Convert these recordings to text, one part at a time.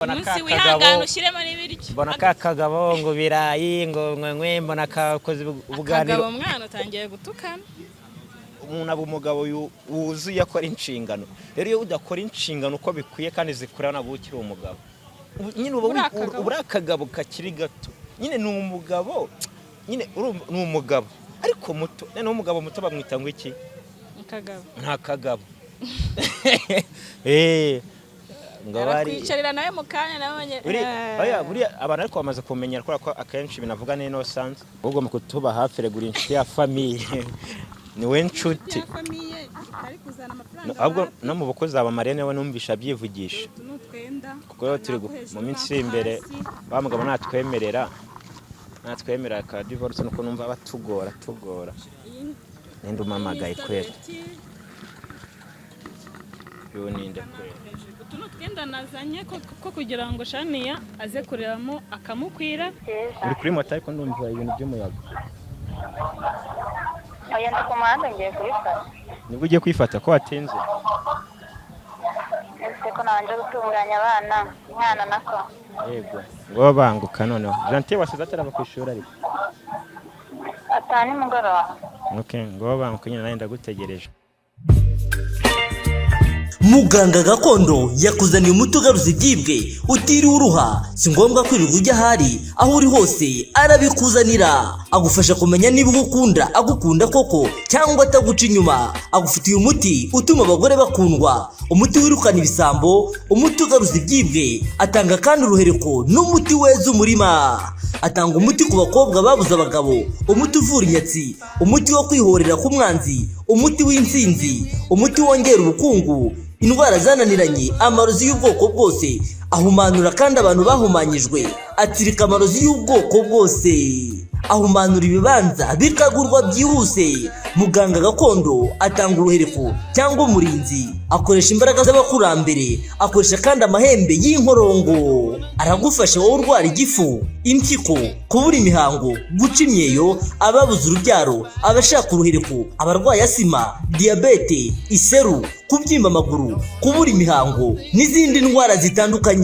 Mbona Umunsi ka wihangana kagabo ushyiremo n'ibiryo. Mbona ka kagabo ngo birayi ngo nkwe, mbona kakoze ubuganiro. Akagabo, mwana, utangiye gutukana. Umuntu aba umugabo wuzuye akora inshingano. Rero iyo udakora inshingano uko bikwiye kandi zikureba, ntabwo uba ukiri umugabo. Nyine uba Uri akagabo. Uba uri akagabo kakiri gato nyine. Ni umugabo nyine, urumva, ni umugabo ariko muto. Noneho umugabo muto bamwita ngo iki? Akagabo. Nta kagabo ngo bari Arakwicarira nawe mu kanya nabonye. Oya, buriya abantu ariko bamaze kumenyera, kubera ko akenshi binavuga ni innocent. Ugomba kutuba hafi, regura inshuti ya famille, niwe nshuti. Ya famille ari kuzana amafaranga. Ahubwo no mu bukwe zaba marene we numvisha abyivugisha. Utu ni utwenda. Kuko rero turi mu minsi iri imbere, wa mugabo natwemerera ka divorce, nuko numva batugora tugora. Ninde umamagaye kwera? Uyu ninde kwera? Utu ni utwenda nazanye ko kugira ngo Shaniya aze kurebamo akamukwira. Uri kuri moto ariko ndumva ibintu by'umuyaga. Oya, ndi ku muhanda, ngiye kubifata. Nibwo ugiye kwifata ko watinze? Ese ko nabanje gutunganya abana, umwana nako. Yego, ngo banguka noneho. Gentil wasize atarava ku ishuri ariko. Ataha nimugoroba. Okay, ngo banguka nyine, nanjye ndagutegereje. Muganga gakondo yakuzaniye umuti ugaruza ibyibwe utiriwe uruha. Si ngombwa kwirirwa ujya ahari, aho uri hose arabikuzanira. Agufasha kumenya niba ugukunda agukunda koko cyangwa ataguca inyuma. Agufitiye umuti utuma abagore bakundwa, umuti wirukana ibisambo, umuti ugaruza ibyibwe. Atanga kandi uruhereko n'umuti weza umurima. Atanga umuti ku bakobwa babuze abagabo, umuti uvura inyatsi, umuti wo kwihorera ku mwanzi, umuti w'intsinzi, umuti wongera ubukungu, indwara zananiranye, amarozi y'ubwoko bwose. Ahumanura kandi abantu bahumanyijwe, atsirika amarozi y'ubwoko bwose, ahumanura ibibanza bikagurwa byihuse. Muganga gakondo atanga uruhereko cyangwa umurinzi, akoresha imbaraga z'abakurambere, akoresha kandi amahembe y'inkorongo. Aragufasha wowe urwara igifu, impyiko, kubura imihango, guca imyeyo, ababuze urubyaro, abashaka uruhereko, abarwaye asima, diyabete, iseru, kubyimba amaguru, kubura imihango n'izindi ndwara zitandukanye.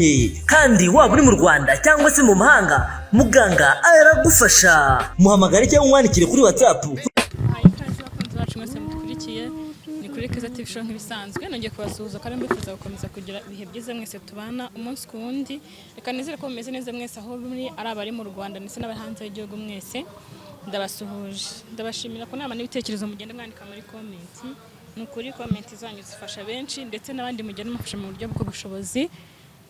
Kandi waba uri mu Rwanda cyangwa se mu mahanga, muganga aragufasha. Muhamagare cyangwa umwandikire kuri WhatsApp. Hayi ikaze bakunzi bacu mwese mudukurikiye, ni kuri Keza TV Show nk'ibisanzwe. Nongeye kubasuhuza kandi mbifuza gukomeza kugira ibihe byiza mwese tubana umunsi ku wundi. Reka nizere ko mumeze neza mwese aho muri, ari abari mu Rwanda ndetse n'abari hanze y'igihugu, mwese ndabasuhuje. Ndabashimira ku nama n'ibitekerezo mugenda mwandika muri comment. Ni ukuri comment zanyu zifasha benshi, ndetse n'abandi mugenda mufasha mu buryo bw'ubushobozi,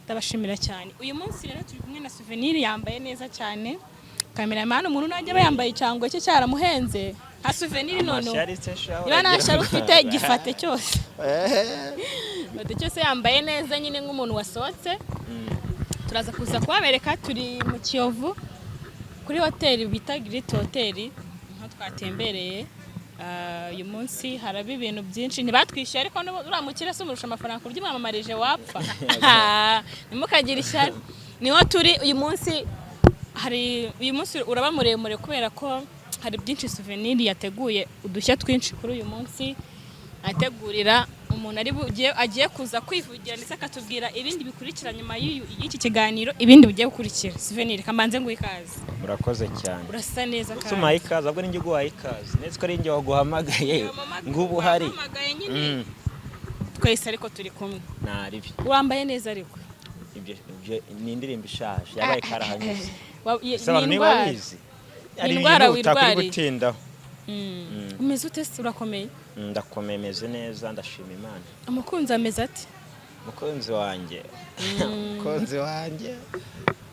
ndabashimira cyane. Uyu munsi rero turi kumwe na Souvenir, yambaye neza cyane. Cameraman, umuntu najya aba yambaye icyangwe cye cyaramuhenze nka Souvenir noneho. Niba nta shyari ufite, gifate cyose, fate cyose. Yambaye neza nyine nk'umuntu wasohotse. Turaza kuza kubabereka. Turi mu Kiyovu kuri hoteli bita Giriti Hoteli, niho twatembereye. Uyu munsi haraba ibintu byinshi. Ntibatwishyuye ariko uriya mukire se umurusha amafaranga ku buryo umwamamarije wapfa? Ntimukagire ishyari. Niho turi uyu munsi. Hari uyu munsi uraba muremure kubera ko hari byinshi Souvenir yateguye, udushya twinshi kuri uyu munsi ategurira umuntu ari agiye kuza kwivugira ndetse akatubwira ibindi bikurikira nyuma y'iki kiganiro, ibindi bigiye gukurikira. Souvenir, kamanze ngo ikaze. Murakoze cyane. Urasa neza kandi. Usumaye ikaze, ahubwo ninjye uguhaye ikaze ndetse ko ari njye waguhamagaye ngo ubu uhari. Wampamagaye nyine. Twese ariko turi kumwe. Ntaribi. Wambaye neza ariko. Ibyo ni indirimbo ishaje yabaye karahanyuze. Ese Ni abantu niba indwara. bizi hari Indwara ibintu utakwiye wirwariye. gutindaho. Umeze ute se? Urakomeye? Ndakomeye, meze neza, ndashima Imana. Umukunzi ameze ate? Umukunzi wanjye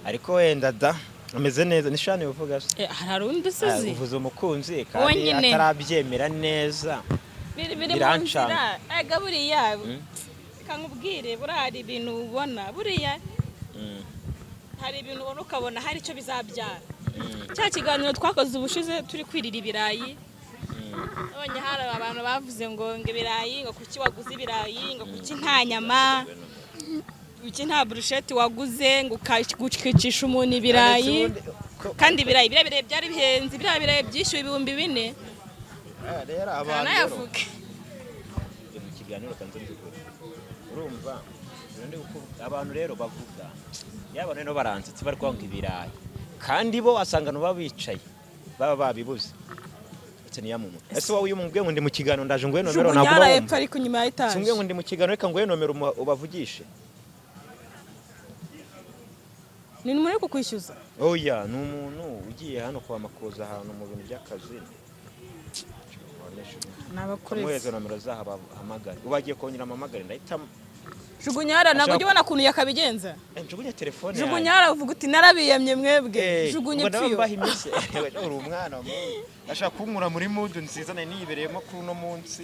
ariko wenda da ameze neza. Ni Shani uvuga se? Hari undi usizi? Uvuze umukunzi kandi Wonyine. atarabyemera neza. Biri mu Birancanga. nzira ega buriya. Reka nkubwire, buriya hari ibintu ubona buriya, hari ibintu ubona ukabona hari icyo bizabyara. Cya kiganiro twakoze ubushize turi kwirira ibirayi, nabonye hari abantu bavuze ngo ibirayi, ngo kuki waguze ibirayi, ngo kuki nta nyama, kuki nta burusheti waguze, ngo ukicisha umuntu ibirayi. Kandi ibirayi, biriya birayi byari bihenze, biriya birayi byishyuwe 4000. Rero abantu Ntanayavuge. Mu kiganiro kanze mbikore, urumva Abantu rero bavuga, yaba rero baransetse, bari kwanga ibirayi, kandi bo wasanga baba bicaye baba babibuze. Ese niya muntu, ese wowe iyo umubwiye ngo ndi mu kiganiro, ndaje nguhe nomero, Jugunya ntabwo uba hariya wumva? Hepfo ariko inyuma ya etaje. Simbwiye ngo ndi mu kiganiro, reka nguhe nomero ubavugishe. Ni muri kukwishyuza? Oya, ni umuntu ugiye hano kwa Makuza, ahantu mu bintu by'akazi. Ni abakorezi. Amuhereza nomero zaho bahamagare. Ubu agiye kongera amamagare, ndahita Jugunya hariya, ntabwo Ashaka- ujya ubona ukuntu yakabigenza. Njugunye telefone. Jugunya hariya, uvuga uti narabiyamye mwebwe. Jugunya Ubwo ipfiyo. mbaha iminsi. Uri umwana mubi, ashaka kunkura muri mood nziza nari niyibereyemo kuri uno munsi.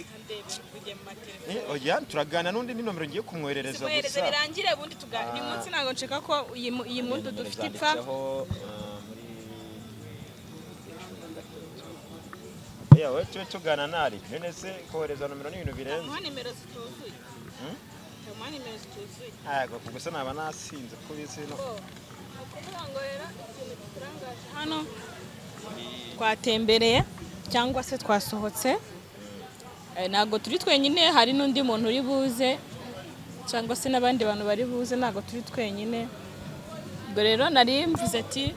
Oya, turagana n'undi, ni nomero ngiye kumwoherereza Zimuhereze gusa. birangire, ubundi uyu munsi ntabwo nshaka ko iyi mood Nomero dufite ipfa. zanditseho, muri 13. Oya, wowe tube tugana ntari none se kohereza nomero ni ibintu birenze? Tamuha nimero zituzuye. Hmm? Tamuha nimero zituzuye. Ntabwo gusa naba nasinze ko bizi no Ni ukuvuga ngo rero ikintu kiturangaje hano, twatembereye cyangwa se twasohotse. Ntabwo turi twenyine, hari n'undi muntu uri buze cyangwa se n'abandi bantu bari buze, ntabwo turi twenyine. Ubwo rero nari mvuze ati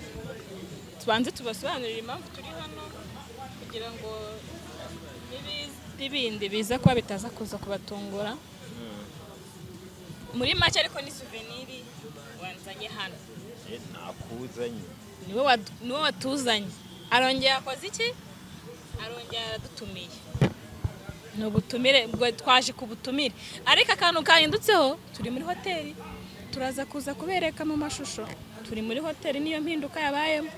tubanze tubasobanurire impamvu turi hano, kugira ngo n'ibindi biza kuba bitaza kuza kubatungura. Muri make ariko ni souvenir wanzanye hano. Nakuzanye. Niwe watuzanye, arongera akoze iki, arongera aradutumiye. Ni ubutumire, ubwo twaje ku butumire, ariko akantu kahindutseho, turi muri hoteli, turaza kuza kubereka mu mashusho. Turi muri hoteli, niyo mpinduka yabayemo.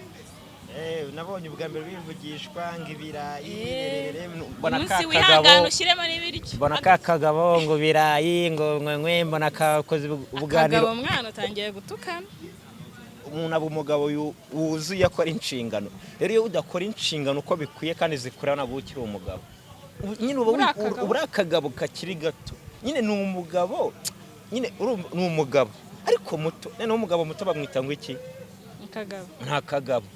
Nabonye ubwa mbere bivugishwa ngo ibirayi rerere, mbona Umunsi ka kagabo. wihangane ushyiremo n'ibiryo. Mbona ka kagabo ngo birayi ngo nkwe, mbona kakoze ubuganiro. Akagabo, mwana, utangiye gutukana. Umuntu aba umugabo wuzuye akora inshingano. Rero iyo udakora inshingano uko bikwiye kandi zikureba, ntabwo uba ukiri umugabo. Nyine uba Uri akagabo. Uba uri akagabo kakiri gato nyine. Ni umugabo nyine, urumva, ni umugabo ariko muto. Noneho umugabo muto bamwita ngo iki? Akagabo. Nta kagabo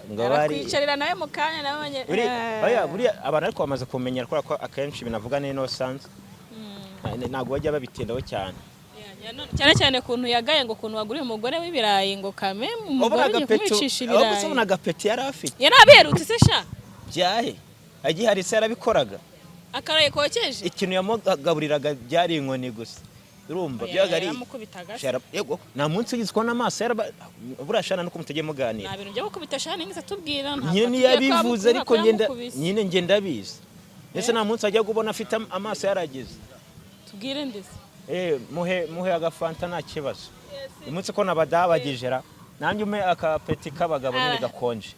ngo bari Arakwicarira nawe mu kanya nawe. Oya, buriya abantu ariko bamaze kumenyera, kubera ko akenshi binavuga ni innocence, ntabwo bajya babitindaho cyane. Cyane cyane ukuntu yagaye ngo ukuntu waguriye umugore w'ibirayi, ngo kame umugore ugiye kumwicisha ibirayi. Ubona agapeti yari afite. Yari aberutse se sha? Byahe, agihari se yarabikoraga? Akaraye kokeje. Ikintu yamugaburiraga byari inkoni gusa, urumva byabaga ari Yaramukubitaga se? Yego, nta munsi wigeze kubona amaso yaraba buriya shana nuko mutagiye muganira. Nta bintu byo gukubita shana nigeze atubwira, ntabwo Nyine atubwiye ko niyabivuze, ariko ko ngenda yamukubise. Nyine ngenda abizi ese nta munsi ajya kubona afite amaso yaragize. Tubwire ndetse. Muhe agafanta, nta kibazo. Uyu munsi ko nabadabagije ra, nanjye umpe akapeti k'abagabo nyine gakonje.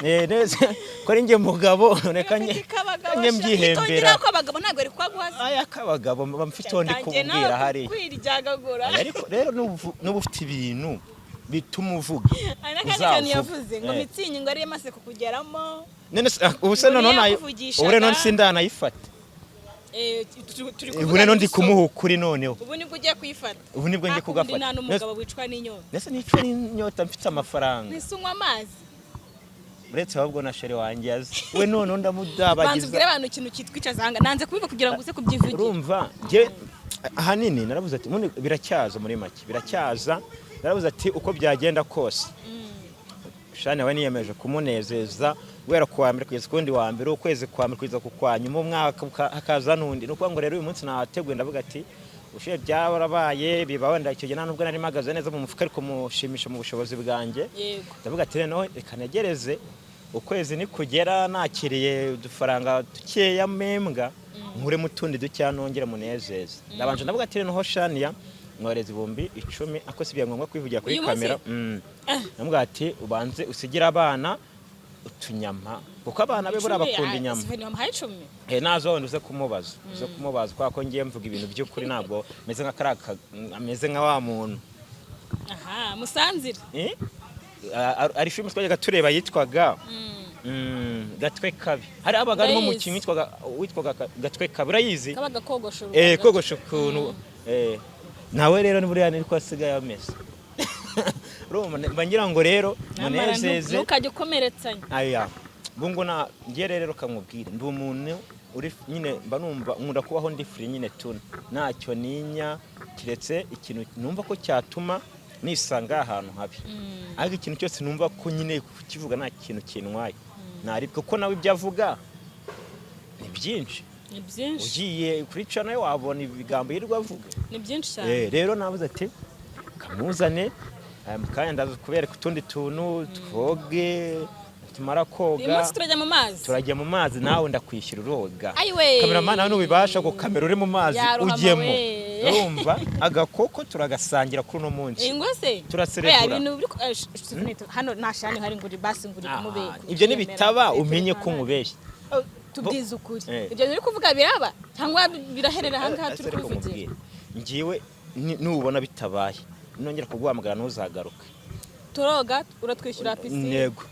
Neza ko ari njye mugabo, reka njye mbyihembera. Ko abagabo ntabwo ari kwaguhaza. Aya k'abagabo mba mfite uwo ndi kubwira hariya. Kwiryagagura. Aya, ariko rero nuba ufite ibintu bituma uvuga, Hari n'akandi kantu uzavuga. yavuze ngo mitsingi ngo ariyo imaze kukugeramo. None se, ubu se Ngo noneho niyo yakuvugishaga. ubu rero sindanayifata. Turi Ubu kuvuga rero ndi n'isoko. kumuha ukuri noneho. Ubu nibwo ugiye kuyifata. Ubu nibwo ngiye Hakundi kugafata. nta n'umugabo wicwa n'inyota. Nese nicwa n'inyota mfite amafaranga? Ntise unywa amazi. Uretse ahubwo na chéri wanjye azi we, noneho Banza ndamudabagiza. ubwire abantu ikintu cyitwa zanga, nanze kubivuga kugira ngo uze kubyivugira. Urumva njye ahanini narabuze ati ubundi biracyaza, muri make biracyaza. Narabuze ati uko byagenda kose, shani we niyemeje kumunezeza guhera ku wa mbere kugeza ku wundi wa mbere, ukwezi kwa mbere kugeza ku kwa nyuma, umwaka hakaza n'undi. Ni ukuvuga ngo rero uyu munsi nateguye, ndavuga ati ubushyuhe byarabaye biba, wenda icyo gihe nta nubwo nari mpagaze neza mu mufuka, ariko mushimisha mu bushobozi bwanjye. Ndavuga ati noneho reka ntegereze ukwezi nikugera nakiriye udufaranga dukeya membwa, nkuremo utundi dukeya nongere munezeze. Ndabanje ndavuga ati noneho shaniya mwohereza 10,000, ako si ngombwa kwivugira kuri Uyu munsi? kamera. Ndamubwira ati ubanze usigire abana utunyama, kuko abana be buriya bakunda inyama. Wamuhaye 10? Nazo wenda uze kumubaza, kubera ko ngiye mvuga ibintu by'ukuri, ntabwo meze nka kariya ameze nka wa muntu. Aha musanzire. Eh? Ari filime twajyaga tureba yitwaga Gatwe Kabi. Hari habaga harimo Ndayizi. umukinnyi witwaga Gatwe Kabi, urayizi? Kabaga kogosha Kogosha ukuntu, nawe rero ni buriya niko asigaye ameze. Urumva mba ngira ngo rero munezeze. Ntukajye ukomeretsanya. Aya, ubu ngo na ngiye rero kamubwire, ndi umuntu uri nyine, mba numva nkunda kubaho ndi free nyine tu, ntacyo ninya, keretse ikintu numva ko cyatuma nisanga ahantu habi. Ariko ikintu cyose numva ko nyine kukivuga nta kintu kintwaye, ntari kuko nawe ibyo avuga ni byinshi. Ni byinshi. Ugiye kuri channel wabona ibigambo yirirwa avuga. Ni byinshi cyane. Rero nabuze ati kamuzane mu kanya, ndaza kubereka utundi tuntu, twoge, tumara Uyu koga. munsi turajya mu mazi. Turajya mu mazi, nawe ndakwishyura uroga. Ayiwe. Cameraman, nawe nubibasha gukamera uri mu mazi. Yarohama Ujyemo. we. Urumva agakoko turagasangira kuri uno munsi. Ingo se. Turaserebura. Oya, ibintu biri hano nta shani hari ngo uri basi ngo uri kumubeka. Ibyo nibitaba umenye ko nkubeshya. Tubwize ukuri. Ibyo uri kuvuga biraba cyangwa biraherera ahangaha turi Ese reka kubivugira? nkubwire. Ngiwe nubona bitabaye nongera kuguhamagara ntuzagaruke. Turoga, uratwishyura pisine. Yego.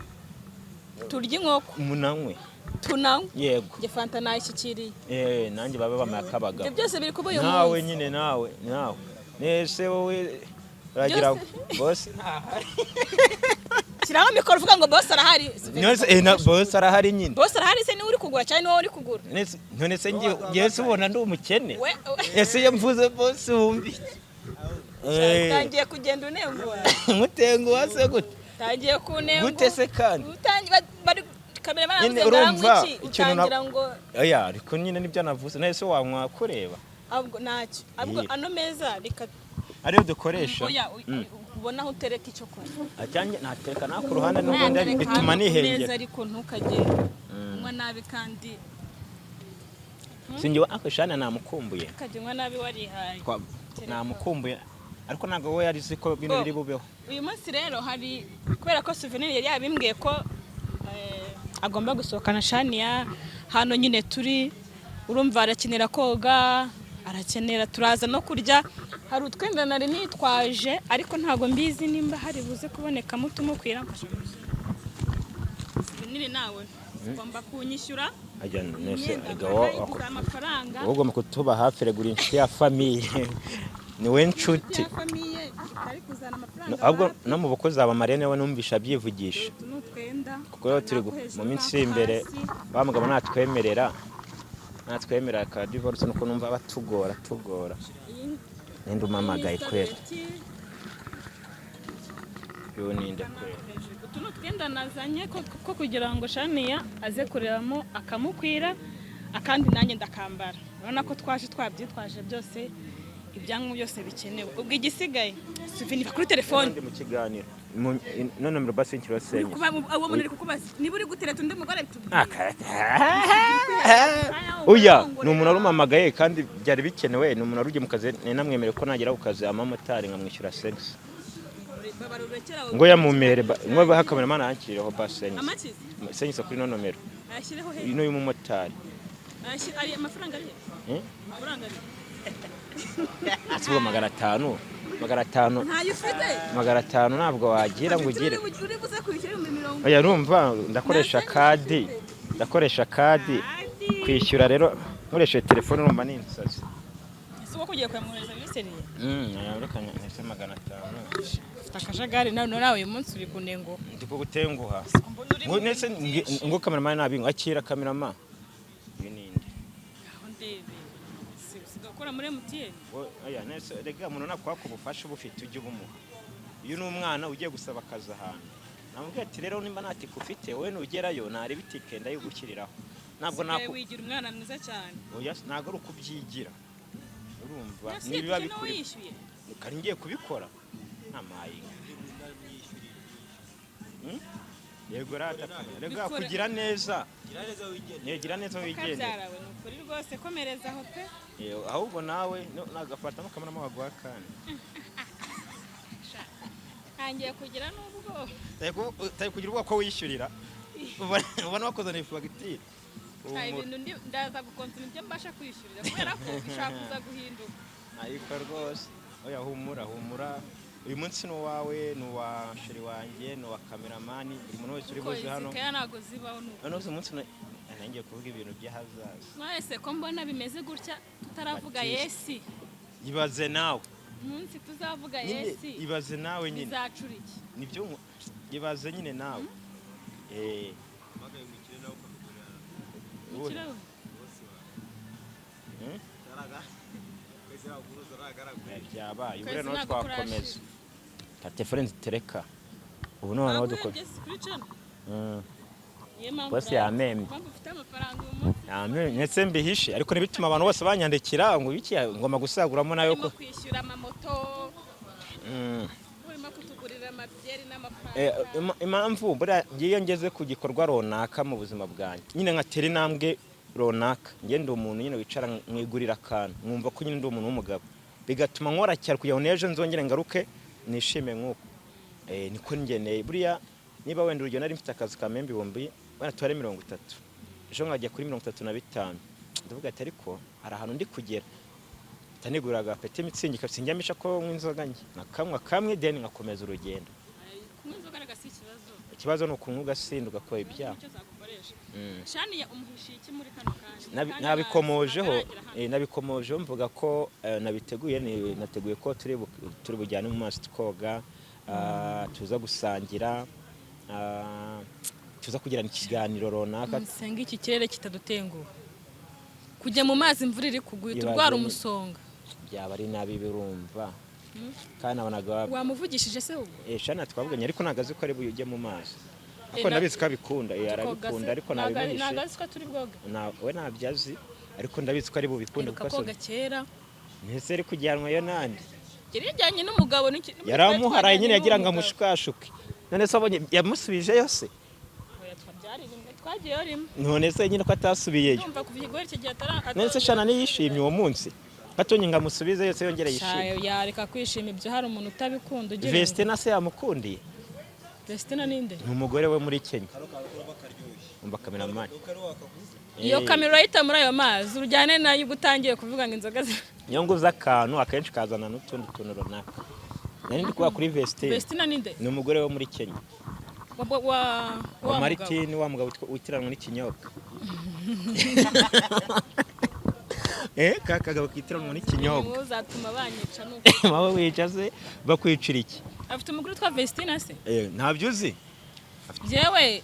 Turya inkoko. Munanywe. Tunanywe. Yego. Njye fanta nayishyikiriye. Nanjye babe bamaye akabagabo. Ibyo byose biri kuba uyu Nawe munsi. nyine, nawe nese wowe uragira boss ntahari. Shyiraho mikoro uvuga ngo boss arahari. None na boss arahari nyine. Boss arahari se, niwe uri kugura cyangwa niwowe uri kugura? None se ngiye se ubona ndi umukene? We. Ese iyo mvuze boss wumva iki? Utangiye kugenda unengura. Nkutenguha se gute? Utangiye kunengura. Gute se kandi? Utangiye bari kamera Nyine baravuze ngo urumva, aranywa iki, ikintu utangira ngo Oya, ariko nyine nibyo navuze, none se wanywa kureba? Ahubwo ntacyo, ahubwo ano meza reka Ariyo dukoresha. Oya, ubona aho utereka icyo kunywa. Acyanjye nateka nawe ku ruhande n'ubundi Natereka bituma hano ku meza, nihengera. ariko ntukajye unywa nabi kandi. Sinjye ako shana namukumbuye. Ukajya unywa nabi warihaye. Namukumbuye, ariko ntabwo we yari azi ko bino Bo. biri bubeho. Uyu munsi rero hari kubera ko Souvenir yari yabimbwiye ko agomba gusohokana Shania hano nyine turi, urumva arakenera koga, arakenera, turaza no kurya. Hari utwenda nari nitwaje, ariko ntabwo mbizi nimba hari buze kubonekamo utumukwira. Souvenir, nawe ugomba kunyishyura Ajya nese imyenda erega nkayiguza amafaranga. Wowe ugomba kutuba hafi, regura inshuti ya famille, niwe nshuti. Ya famille itari kuzana amafaranga. Ahubwo no mu bukwe zaba marene we numvisha abyivugisha. Utu ni utwenda Kuko rero turi nako hejuru mu minsi nako iri imbere hasi. Wa mugabo natwemerera ka divorce, nuko numva batugora tugora. Ninde umamagaye kwera? Uyu ninde kwera? Utu ni utwenda nazanye ko kugira ngo Shania aze kurebamo akamukwira, akandi nanjye ndakambara. Urabona ko twaje twabyitwaje byose, ibyangombwa byose bikenewe. Ubwo igisigaye, Souvenir, kuri telefone. Ndi mu kiganiro. None nomero basi nkiro senye. Uwo muntu uri kukubaza niba uri gutereta undi mugore, bitubwire. Oya, ni umuntu warumamagaye kandi byari bikenewe, ni umuntu wari ugiye mu kazi, nari namwemereye ko nagera ku kazi amamotari nkamwishyura segisi. Ngo yamumere ngo baha cameraman ankirireho basi senyise. Amakizi. Senyise kuri ino nomero. Ayashyireho he? Ino y'umumotari. Ari amafaranga ari he? Eh? Amafaranga ari Ese 500, 500. Ntayo ufite. 500 ntabwo wagira ngo ugire. Uri buze kwishyura 20,000. Oya, urumva ndakoresha kadi, ndakoresha kadi kwishyura, rero nkoresheje telefone urumva ni insazi. Ese uwo kugiye kuyamwohereza biseriye? Reka ntese 500. Ufite akajagari nawe, nawe uyu munsi uri kunengo. Ndi kugutenguha ngo nese ngo cameraman nabingo akira cameraman, uyu ninde? Aho ndebe si usigaye ukora muri MTN? Ngo oya, nese rega umuntu nakwaka ubufasha uba ufite ujye ubumuha. Uyu ni umwana ugiye gusaba akazi ahantu, namubwiye ati rero nimba nta tike ufite wowe nugerayo nareba itike ndayigushyiriraho, ntabwo Usigaye naku wigira umwana mwiza cyane. Oya, ntabwo ari ukubyigira, urumva Nasi nibiba itike nawe bikuri yishyuye. Kari ngiye kubikora ntamayinga. Yego rata, rega Bikore. kugira neza, gira neza wigendera. Kabyarawe, ni ukuri rwose, komereza aho pe. Yewe, ahubwo nawe nagafatamo kamaramo baguha kandi. Ntangiye kugira n'ubwoba. Utari kugira ubwoba ko wishyurira ubona bakuzaniye fagitire. Nta ibintu ndaza gukonsoma ibyo mbasha kwishyurira kubera ko bishobora kuza guhinduka. Ariko rwose oya, humura humura, uyu munsi ni uwawe, ni uwa sheri wanjye, ni uwa kameramani, buri muntu wese uri Kuko buze izi hano. keya ntabwo zibaho nuko. Noneho uyu munsi nangiye kuvuga ibintu by'ahazaza. Mwese ko mbona bimeze gutya tutaravuga Batiste. yesi. Ibaze nawe. Umunsi tuzavuga Nyine yesi ibaze nawe nyine. Bizacura iki? Nibyo ibaze nyine nawe. Umukire we. Byabaye ubu Kwezi rero ntabwo twakomeza. Ta telefone nzitereka ubu noneho Ntabwo dukora. urebye kuri channel. Niyo mpamvu Bose yamemye. Mpamvu ufite amafaranga uyu munsi. Yamemye ndetse mbihishe, ariko ntibituma abantu bose banyandikira ngo ibiki, ngomba gusaguramo nayo Urimo ko kwishyura amamoto, urimo kutugurira amabyeri n'amafaranga. Impamvu buriya ngiyo ngeze ku gikorwa runaka mu buzima bwanjye, nyine nkatera intambwe runaka, njye ndi umuntu nyine wicara nkigurira akantu, nkumva ko nyine ndi umuntu w'umugabo, bigatuma nkora cyane kugira ngo n'ejo nzongere ngaruke nishime nk'uko. Niko ngeneye. Buriya niba wenda urugero nari mfite akazi ka membe ibihumbi wenda tubare 30, ejo nkajya kuri 35, ndavuga ati ariko hari ahantu ndi kugera, ntanigura agapeti mitsingi sinjyamisha ko nywa inzoga njye nakanywa kamwe then nkakomeza urugendo. Kunywa inzoga rega si ikibazo. Ikibazo ni ukunywa ugasinda ugakora ibyaha. Nicyo zagukoresha. Shani ya umuhishiye iki muri kano kanya? Kandi Nabikomojeho. ataragera hano. Nabikomojeho mvuga ko nabiteguye, nateguye ko turi bujyane mu mazi tukoga, tuza gusangira, tuza kugirana ikiganiro runaka. Musenga iki kirere kitadutenguha. Kujya mu mazi imvura iri kugwa uhita Ibaze urwara umusonga. Byaba ari nabi birumva, kandi nabonaga Wamuvugishije se ubu? Shana twavuganye, ariko ntabwo azi ko ari bujye mu mazi, ariko ndabizi ndabizi ko abikunda, arabikunda ariko nabimuhishe. Ntabwo azi ko turi bwoge. We ntabyo azi, ariko ndabizi ko ari bubikunde Iruka kuko koga kera. Ntese ari kujyanwayo nande? Yari yajyanye n'umugabo Yaramuharaye nyine, yagira ngo n'umugabo. amushukashuke. None se abonye yamusubijeyo se? Oya, twabyari rimwe, twagiyeyo rimwe. None se nyine ko atasubiyeyo? Ndumva kuva ikigori icyo gihe atara None se Shana niyishimye uwo munsi gatonye ngo amusubize yose yongere yishime? Shayo, yareka kwishima ibyo, hari umuntu utabikunda ugira ngo- Vestina se yamukundiye? Vestina ninde? Ni umugore we muri Kenya. Umva kameramani. Iyo kamera urayita muri ayo mazi urujyane nayo ubwo utangiye kuvuga ngo inzoga Niyo nguze akantu akenshi kazana n'utundi tuntu runaka. Nari ndi kuvuga kuri Vestina. Vestina ninde? Ni umugore wo muri Kenya. Wa wa wa wa mugabo. Martin, wa mugabo witiranwa n'ikinyobwa. Ka kagabo kitiranwa n'ikinyobwa. Ubu uzatuma banyica nuko. Mama wica se bakwicira iki? Afite umugore witwa Vestina se? Ntabyo uzi? Jewe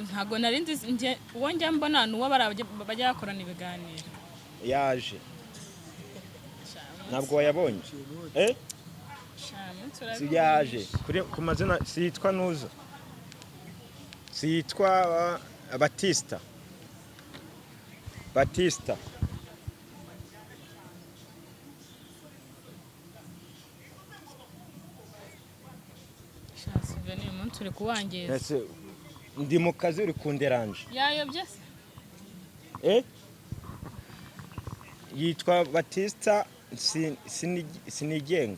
ntago nari nzi, njye uwo njya mbona ni uwo bari bajya bakorana ibiganiro. Yaje. Ntabwo wayabonye? Sha, munsi Si urabibona. yaje. Kuri ku mazina siyitwa Nuza. Siyitwa Batista. Batista. Sha, Sylvain, uyu munsi uri kuwangiza. Ese ndi mu kazi uri kunderanje. Yayobye se? Yitwa Batista Sinigenga.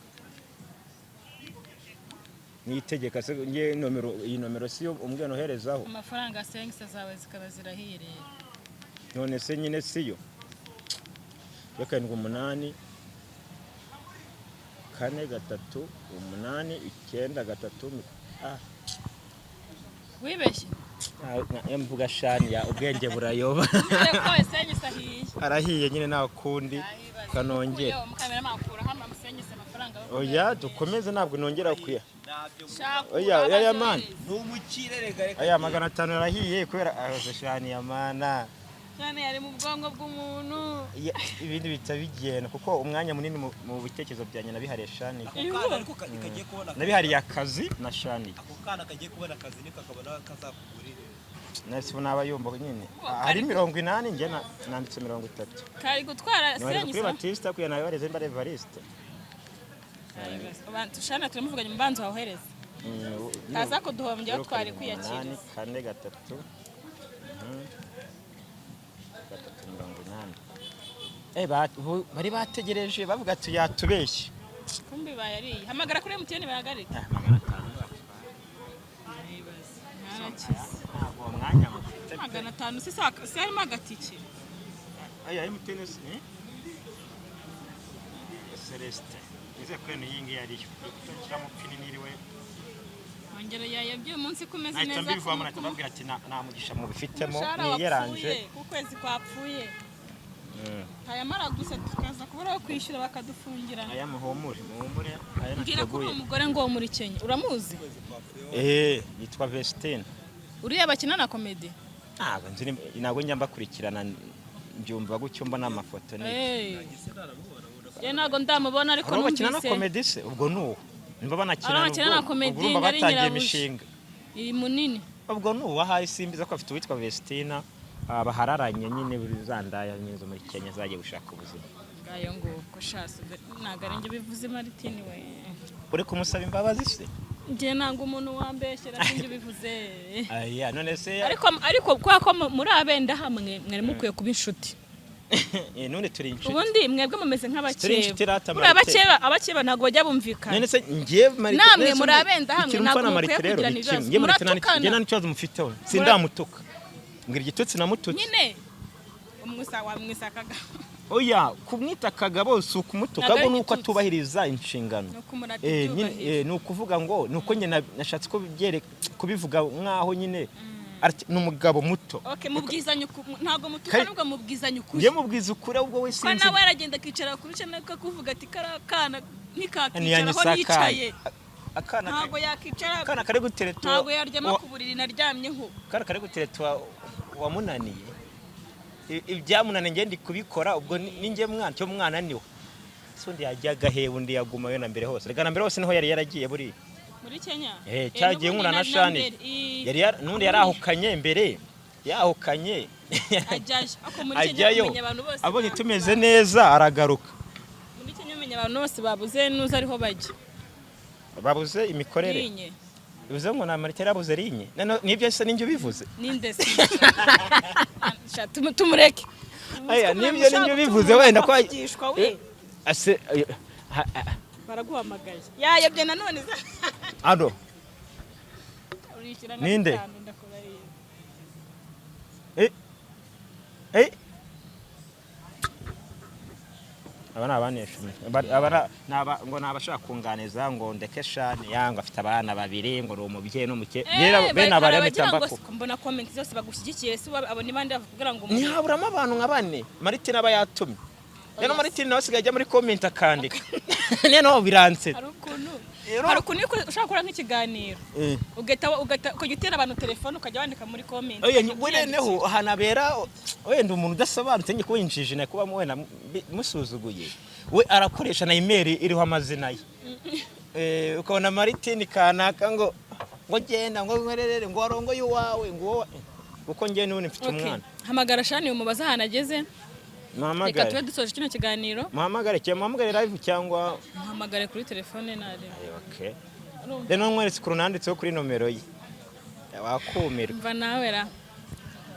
Niyitegeka se nge nomero, iyi nomero siyo umbwira noherezaho. Amafaranga sengisa zawe zikaba zirahiriye. None se nyine siyo? Ya 7 8 4 3 8 9 3 Wibeshye? Mvuga shani ya ubwenge burayoba. Mbere ko sengisa ahiye. Arahiye nyine nta kundi kanongera. Amafaranga. Oya dukomeze, ntabwo nongera kuya. Shaka. Oya, oya, ya man. Ni umukire rega reka. Aya 500 arahiye kubera shani ya mana. Cyane yari mu bwonko bw'umuntu. Ibindi bihita bigenda kuko umwanya munini mu bitekerezo byanjye nabihariye shani. Ako kana ariko kagiye kubona akazi. Nabihariye akazi na shani. Ako kana kagiye kubona akazi niko kakabona kazakugurira. Nasi naba yumva nyine. Hari 80 njye nanditse 30. Kari gutwara Nohereza kuri senyisa. Batista kuya nabibareze mba Evariste. Abantu shana turamuvuganye mubanzo wahereza. Kaza kuduhombya aho twari kwiyakiriza. 4 3 3 80. Bari bategereje bavuga ati yatubeshye. Kumbi bayariye. Hamagara kuri MTN bahagarike. 500. Narakize. Ntabwo uwo mwanya mufite. 500 si si harimo agatike. Aya MTN si Celeste. Nizeye ko iyi ngiyi ariyo. Kutashyiramo pini niriwe. Ongera yayobye uyu munsi ko umeze Nahita neza. mbivamo, nahita mbabwira ati nta mugisha mubifitemo Umushahara niyeranje. wapfuye, ku kwezi kwapfuye. Tayamara gusa tukaza kubura aho kwishyura bakadufungira. Aya muhumure, muhumure aya Mbwira ko uri nateguye. umugore ngo wo muri Kenya uramuzi? Yitwa Vestine. Uriya bakina na komedi? Ntabwo nzi ntabwo njya mbakurikirana mbyumva gutyo, mbona amafoto ni Eh. Njye ntabwo ndamubona, ariko hari uwo bakina na numvise comedy se? Ubwo ni uwo nimba banakina, Hari abakina na comedy, ubwo urumva ari batangiye nyirabuja. imishinga. Iri munini. Ubwo ni uwo ahari, simbiza ko afite uwitwa Vestina, bahararanye nyine, buri za ndaya nyine zo muri Kenya zagiye gushaka ubuzima. Ngayo nguko shasi, ntabwo ari njye bivuze, Martine we. Uri kumusaba imbabazi se? Njye ntabwo umuntu wambeshyera, sinjye ubivuze. Aya, none se? Ariko kubera ko muri abenda hamwe, mwari mukwiye kuba inshuti. None turi inshuti. Ubundi mwebwe mumeze Turi nk'abakeba. inshuti rata, Buriya Marite. abakeba ntabwo bajya bumvikana. None se njye Marite, Namwe none se muri undi- abenda hamwe, ikintu ntabwo mpfa na mukwiye Marite rero kugirana ni kimwe. ibibazo. Njye Marite Muratukana. njye nta n'ikibazo mufiteho, sindamutuka. Mbwira igitutsi namututse. Nyine umwisa wamwisakaga. Oya, kumwita kagabo si ukumutuka, Ntabwo ari ahubwo ni uko igitutsi. atubahiriza inshingano. Ni ukumurata Nyine, ibyubahiro. ni ukuvuga ngo ni uko nyine nashatse ko kubivuga nk'aho nyine ni umugabo muto. Okay, mubwizanye ntabwo mutuka, nubwo mubwizanye ukuri. Njye mubwiza ukuri, ahubwo we Ko sinzi. nawe aragenda akicara kuri channel akakuvuga ati kariya kana ntikakicaraho Ntiyanyisakaye. nicaye. Akana Ntabwo yakicara. akana kari guteretwa. Ntabwo yaryama ku buriri naryamyeho. Akana kari guteretwa wamunaniye. Ibyamunaniye njye ndi kubikora, ubwo ni njye mwana cyo mwana niwe se undi yajyaga he? Undi yagumayo na mbere hose, reka na mbere hose niho yari yaragiye buriya. Muri Kenya. Cyagiye N'ubundi nkura na Shani. mbere, Yari n'undi yarahukanye mbere, yahukanye. Ajyayo. Ako muri Kenya Ajyayo, umenya abantu bose abonye tumeze neza aragaruka. Muri Kenya umenya abantu bose babuze nuza ariho bajya. Babuze imikorere. Linye. Bivuze ngo na Marite yarabuze rinye. Nibyo se ninjye ubivuze? Ninde se? Sha, tumureke. Aya, nibyo ninjye ubivuze wenda ko Avugishwa we. Ase Baraguhamagaye, yayobye nanone za Ado. Urishyura nka Ninde? bitanu, ndakubariye. Eh, aba ni abanesha aba ngo ni abashaka kunganiza ngo ndeke Shani ya ngo afite abana babiri, ngo ni umubyeyi n'umukene. Bene aba rero bagira ngo mpita mbona comment zose bagushyigikiye, si abo ni bande bakubwira ngo ntihaburamo abantu nka bane Martin aba yatumye. Rero Martin nawe asigaye ajya muri comment akandika, noneho biransetsa. Hari ukuntu iyo ushaka gukora nk'ikiganiro, ugahita ukajya utera abantu telefone, ukajya wandika muri comment. Oya, we noneho ahantu abera wenda umuntu udasobanutse njye kuba injiji na kuba wenda musuzuguye, we arakoresha na email iriho amazina ye. Ukabona Martin kanaka ngo genda, ngo nkwerere, ngo warongoye uwawe, ngo wowe, kuko njye n'ubundi mfite Okay. umwana. Hamagara Shani umubaze ahantu ageze. Reka Muhamagare. tube dusoje kino kiganiro. Muhamagare cyangwa muhamagare live cyangwa Muhamagare kuri telefone nareba. Okay. Rero nkweretse ukuntu nanditseho kuri nomero ye, wakumirwa. Mva nawe ra,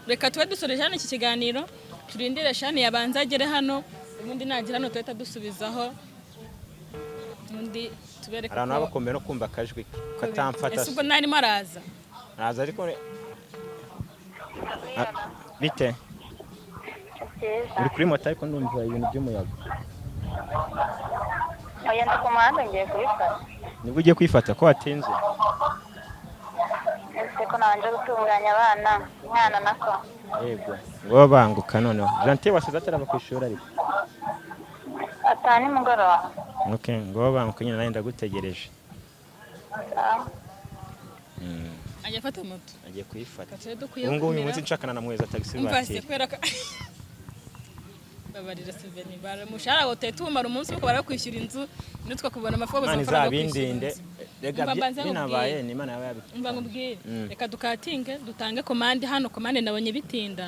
reka tube dusoreje hano iki kiganiro, turindire Shani yabanza agere hano, ubundi nagera hano tuhita dusubizaho ubundi tubereke. Hari abantu baba bakomeye no kumva akajwi ke ko atamfata. Ese ubwo ntarimo araza? Naza ariko bite? Byiza. Uri kuri moto ariko ndumva ibintu by'umuyaga. Oya, ndi ku muhanda ngiye kuyifata. Nibwo ugiye kwifata? Ko watinze? Ese ko nabanje gutunganya abana, umwana nako. Yego, ngo banguka noneho. Gentil wasize atarava ku ishuri ariko. Ataha nimugoroba. Okay, ngo banguka nyine, nanjye ndagutegereje. Sawa. Ajya afata moto. Agiye kuyifata. Reka tube dukwiye Ubu ngubu uyu kumera. munsi nshakana na mweza taxi Umva se, vatiri. kubera ko babarira Seveni bara umushahara wawe utahita uwumara umunsi kuko barakwishyura inzu, nitwe kubona amafaranga Imana amafaranga yo kwishyura izabindinde. inzu. Rega Umva mbanze binabaye nkubwire. ni Imana yaba yabikoze. Umva nkubwire, reka dukatinge dutange komande hano, komande nabonye bitinda.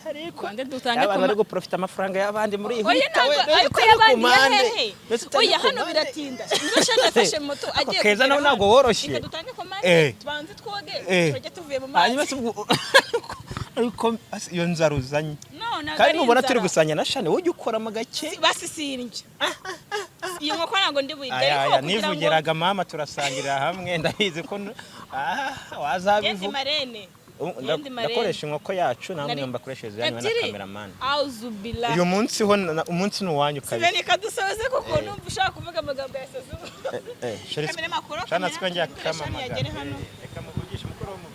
Ariko Komande dutange abantu bari komande. guprofita amafaranga y'abandi muri Oya, huta we. ntabwo ariko y'abandi ya hehe? Oya, hano biratinda. Niba Shani yafashe moto agiye Keza kugera nawe hano, ntabwo woroshye. reka dutange komande, tubanze twoge, tujye tuvuye mu Hanyuma mazi. se ubwo ariko iyo nzara uzanye? No, ntabwo Kandi ari nubona turi inzara. gusangira na Shani, wowe ujya ukoramo gake. Basisirimbye iyi nkoko ntabwo ndi buyirye. Aya Ariko aya kugira ngo nivugiraga mama turasangirira hamwe, ndabizi ko Yendi wazabivuga. marene. Yendi marene. Ndakoresha inkoko yacu namwe mbakoreshereza yanyu na Ebyiri. cameraman. Auzubila. Uyu munsi ho umunsi ni uwanyu kabisa. Sibeni kadusoze kuko numva ushaka kuvuga amagambo ya sazu. Sheri Kamera makuru. Shana siko njya kamera kamamagara. yagere hano. Reka muvugishe mukuru wo muvugishe.